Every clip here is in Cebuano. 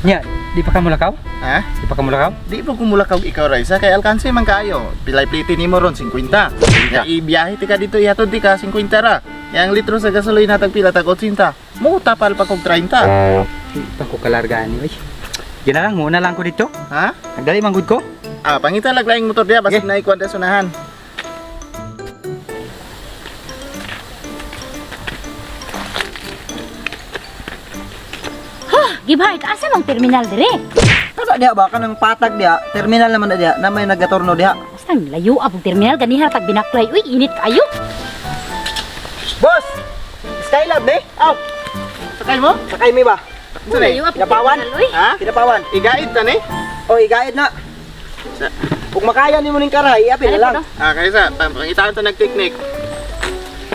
Nya, di pa ka mulakaw? Ha? Di pa ka mulakaw? Di po kumulakaw ikaw, Raisa, kay alkanse man kayo. Pilay plite nimo ron 50. Ya ibiyahe ti ka dito ihatod ti ka 50 ra. Yang litro sa gasolina tag pila tag 80. Mo tapal pa kog 30. Di pa ko kalargaan ni. Uy. Yan na lang, muna lang ko dito. Ha? Nagdali man gud ko. Ah, pangita lag laing motor diya basig na ikuan sa sunahan. Gibhart, asa mang terminal dire? Kada diha ba kanang patag diha, terminal naman na diha, na may nagatorno diha. Basta ang layo apong terminal ganiha tag binaklay. Uy, init kayo. Boss! Skylab eh? Aw, Sakay mo? sakay mi ba? Unsa ni? Layo apong Pinapawan? terminal, uy. Ha? Pinapawan. Igaid ta ni? O igaid na. Kung makaya nimo ning karay, iapil Ano na lang. po, Ah, kaysa pangitaan ta nagteknik.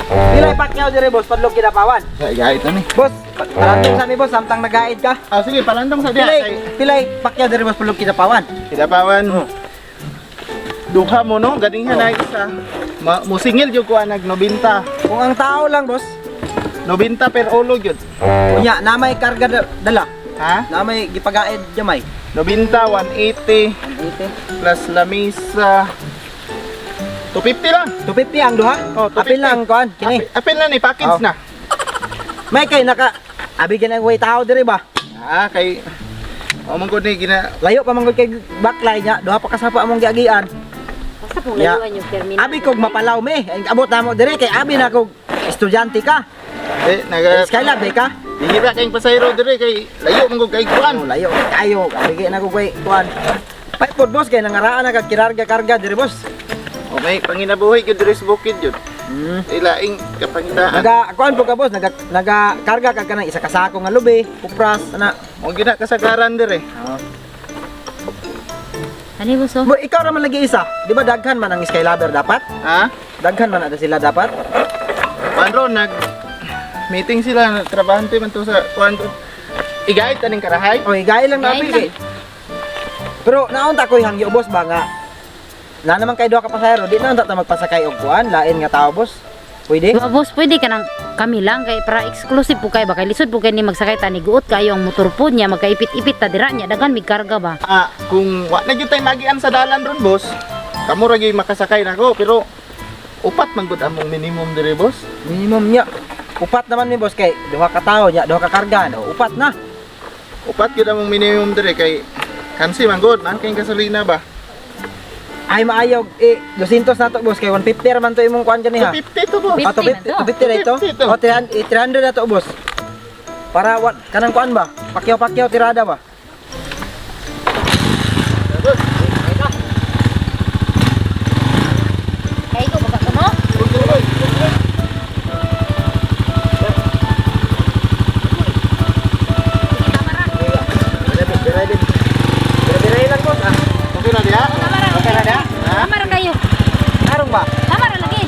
Pilay pakyaw dire boss, padlog kinapawan. Sa igaid ta ni. Boss, palandong sa mi boss, samtang nagaid ka. Ah, sige, palandong sa diha. Pilay, Kay pilay pakyaw dire boss, padlog kinapawan. Kidapawan. Duha mo no, ganing na isa. Musingil jud ko anag 90. Kung ang tao lang boss, 90 per ulo gyud. unya na may karga dala, Ha? na may gipagaid gamay. 90, 180 180. plus lamisa. 250 lang. 250 ang duha. Oh, 250. Apil lang kuan, kini. Apil na ni package Oh. na. May kay naka abi ginang way tao dire ba? Ah, kay O man gud ni gina Layo pa man gud kay baklay nya, duha pa kasapa among giagian. Basta pong Ya. layuan yung terminal. Abi kog mapalaw me, ang abot namo dire kay abi na kog estudyante ka. eh naga Skylab di ka? Dingi ra kayong pasahero dire kay layo man gud kay kuan. Oh, layo kayo, abi na kog way kuan. Paipod boss kay nangaraan na kag kinarga-karga dire boss. Okay, panginabuhi gyud dire sa bukid gyud. Ilaing kapangitaan. Naga kuan po ka boss, naga naga karga ka kanang isa ka sako nga lubi, kupras ana. Mo gina kasagaran dire. Ano boss? oh? Bo, ikaw raman lagi isa. Di ba daghan man ang Skylaber dapat? Ha? Daghan man ada sila dapat. Kuan ron nag meeting sila trabahante man to sa kuan to. Igait aning karahay. O, gaya lang na Gaya apil lang. eh. Pero naunta ko hangyo boss ba nga na naman kay duha ka pasahero, di na unta ta magpasakay og kuan, lain nga tao boss. Pwede? Diba, boss, pwede ka nang kami lang kay para exclusive po kay ba kay lisod po kay ni magsakay ta ni guot kayo ang motor po niya magkaipit-ipit ta dira niya daghan mig karga ba. Ah, kung wa na gyud tay magian sa dalan ron boss. Kamo ra gyud makasakay nako pero upat man gud among minimum dire boss. Minimum niya. Upat naman mi boss kay duha ka tao niya, duha ka karga, no? Upat na. Upat gyud among minimum dire kay kansi man gud, man kay gasolina ba. Ay maayo eh 200 na to boss kay 150 ra man to imong kuan kaniha. 250 to boss. Ah, 250, 250 na ito? 250 to. O, 300, eh, 300 na to, boss. Para, wat, kanang kuan ba? Pakyaw-pakyaw, tirada ba? Kay ko baka kuno. Bire-bire lang, boss. Ah, Okay na diha? Tama ra. Okay na diha? Tama ra kayo. Arong ba? Tama ra lagi.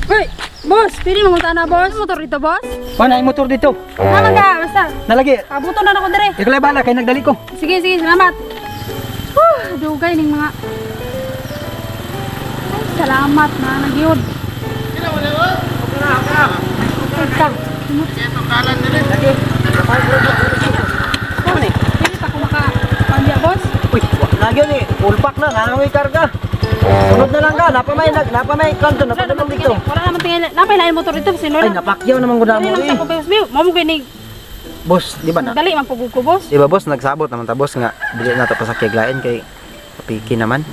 Uy, boss, pili mo na boss. Motor dito, boss. Wala ay motor dito. Naman ka, basta. Nalagi. Kabuto na ako dire. Ikaw lang bala kay nagdali ko. Sige, sige, salamat. Whew, dugay ning mga. Ay, salamat na nagyod. Ka. Lagi. Boss, pili pa ko maka pandya, boss. Uy, lagi ni, ulpak na, nangangoy karga. Sunod na lang ka, napamay, nag, napamay, kanto, Wala napadulong naman dito. tingin. Wala naman tingin. Napay lain motor dito, sino Ay, lang. napakyaw naman ko na Dali mo lang eh. sa ko, boss. Mo mo gini. Boss, di ba na? Dali man pugug ko, boss. Di ba boss, nagsabot naman ta boss nga, dili na to pasakay lain kay kapiki naman.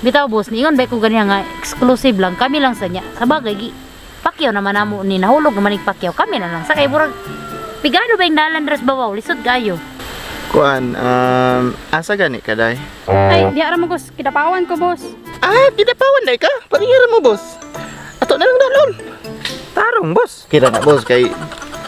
Bitaw boss, niingon ba ko ganiya nga exclusive lang kami lang sa niya. Sa bagay gi Pacquiao naman namo ni nahulog naman ni Pacquiao kami na lang sakay burag pigado ba yung dalan dres babaw lisod kayo. Kuan, asa gani ka day? Ay, di ara man ko kidapawan ko, boss. Ah, kidapawan day ka? Paringira mo boss. Ato na lang dalon. Tarong boss. Kira na boss kay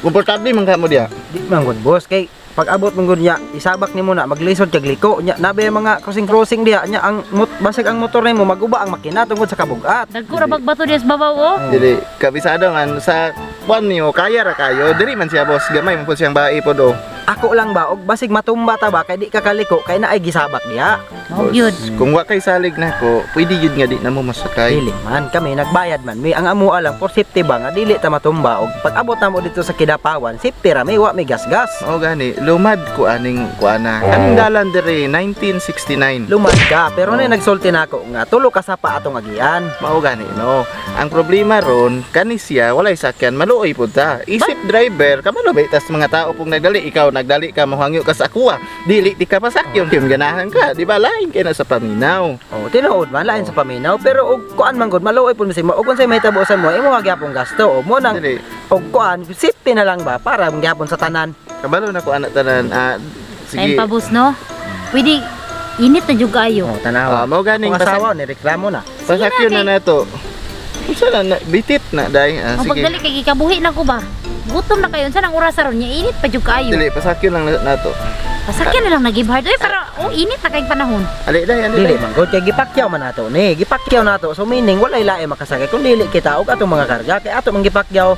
komportable man ka mo diha. Di man gud boss kay pag abot mong gud niya, isabak nimo na maglisod kag liko nya nabe ang mga crossing crossing diha nya ang mot, basig ang motor nimo maguba ang makina tungod sa kabugat. Dagko ra bagbato diya sa babaw oh. Dili kabisado man sa kuan niyo kaya ra kayo. Diri man siya, boss. Gamay man po siyang bae pod oh. Ako lang ba og basig matumba ta ba kay di ka kaliko kay naay gisabak diha. Mao Boss, gyud. kung wa kay salig nako, pwede yun nga di na mo masakay. Dili man kami nagbayad man mi ang amo lang for safety ba nga dili ta matumba og pag abot namo dito sa Kidapawan safety ra mi wa mi gasgas. Oo gani, lumad ko aning kuana. Kaning dalan diri 1969. Lumad ka pero na nagsulti nako nga tulo ka sapa atong agian. Mao gani no. Ang problema ron, kani siya walay sakyan, maluoy pud ta. Isip driver, kabalo ba tas mga tao pong nagdali, ikaw nagdali ka mohangyo ka sa akuha. Dili di ka pasakyon, kay ganahan ka, di ba? Lain kay na sa paminaw. Oh, tinuod man lain sa paminaw pero og kuan man gud maluoy pud mi sa imo og unsay mahitabo sa mo imo gyapon gasto og mo nang Dili. og kuan safety na lang ba para gyapon sa tanan. Kabalo na ko anak tanan. Ah, Time sige. pa boss no. Pwede init na jud kaayo. Oh, tanawa. Ah, mao ganing Kung asawa ni reklamo na. Pasakyon Sige na na, nato. Unsa na, na bitit na day. Ah, Ang sige. pagdali kay gikabuhi na ko ba. Gutom na kayo unsa nang oras ron nya init pa jud kaayo. Dili, pasakyon lang na nato. Pasakyan na lang nag-give heart. Uy, para oh, init na kay panahon. Ali day, ali Dili day. man gud kay gipakyaw man nato ni. Gipakyaw nato. So meaning walay lain makasakay kun dili kita og atong mga karga kay ato mang gipakyaw.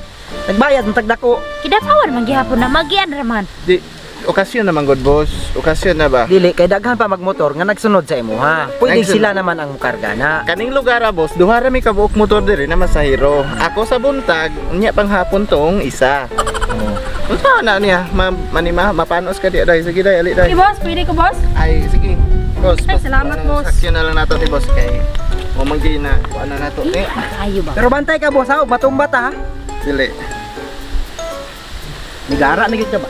Nagbayad man tagdako. Kidapawan man gihapon na magian ra man. Di, okasyon naman god boss. Okasyon na ba? Dili kay daghan pa magmotor nga nagsunod sa imuha. Pwede Nagsunod. sila naman ang mukarga na. Kaning lugar ah, boss, duha ra mi kabuok motor diri na masahiro. Ako sa buntag, unya panghapon tong isa. Oh. Unsa na niya? Ma manima, mapanos ka di day. Sige day, ali day. Sige, boss. Pwede ko, boss? Ay, sige. Boss, Ay, salamat, boss. Sakyan na lang nato ni boss kay mo man gyud na kuan na nato ni. Init na kaayo ba. Pero bantay ka boss ha, og matumba ta ha. Dili. Nigara na gyud ka ba?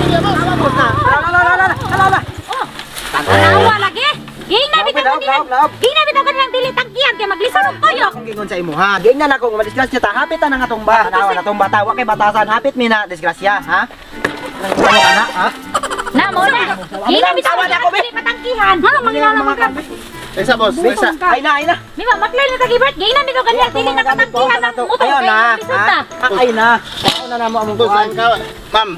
Ala, ala, ala, ala. Oh. Tanawa lagi. Ging na bitaw Laop, kanila. laop, laop. Ging na bitaw kanilang dili tangkihan kay maglisod og tuyo. Akong gingon sa imo ha. Giingnan ako nga madisgrasya ta. Hapit ta na nga tumba. Tanawa na tumba ta. Wa kay batasan. Hapit mi na disgrasya ha. Ano ka na ha? Na mo na. Ging na bitaw Tawa na ako, kanila dili patangkihan. Ano, mangilala man ka. Isa boss, isa. Ay na, ay na. Mi ba maklay na tagi Bart. Ging na bitaw kanila dili na patangkihan ang motor Ayaw kay na. maglisod ta. Ha? Ay na. Tao na namo among Boss, kuan. ang ka, ma'am.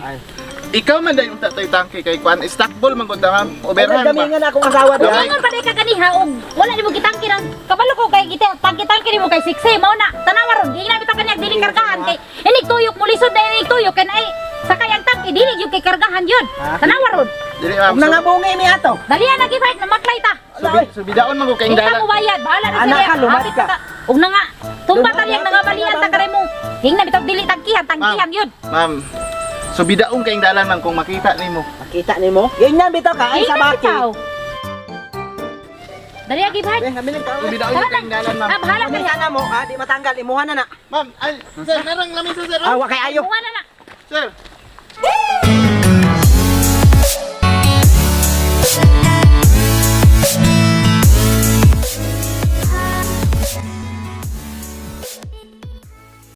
Ikaw man dahil yung tatoy tangke kay kuan stockball man gud ta ma'am. Oberhan ba? Nagdamingan akong asawa diha. Gamay. Ingon pa ka kaniha og wala nimo gitangki ng kabalo ko kay gita tangki-tangki nimo kay siksi mao na tanawa ron ging na bitaw kanila dili kargahan kay inig tuyok mo lisod na inig tuyok kay naay sakay ang tangki dili gyud kay kargahan yun. Tanawa ron. Dili ma'am. Ug nangabungay mi ato. Dalian na give heart na maklay ta. So, bidaon man gud kay Ikaw dalan. mo bayad, bahala na Anak sila. ka, lumad Hapit ka. ta. Ug na nga, tumba Lumad taliyang ka, nangabalian ta kare mo. Hing na bitaw dili tangkihan, tangkihan yun. Ma'am. So bidaon kay dalan ma'am kung makita nimo. Makita nimo? Giingnan bitaw ka ay Hing sa na baki. bitaw. Dali give heart. Eh, kami nagtawa. So bidaon kay dalan ma'am. Ah, bahala Kami ka. sana mo, ha? Di matanggal, imuha na na. Ma'am, ay, sir, narang lamin sa sir. Ah, oh. wa kay ayo. Bunga na na. Sir.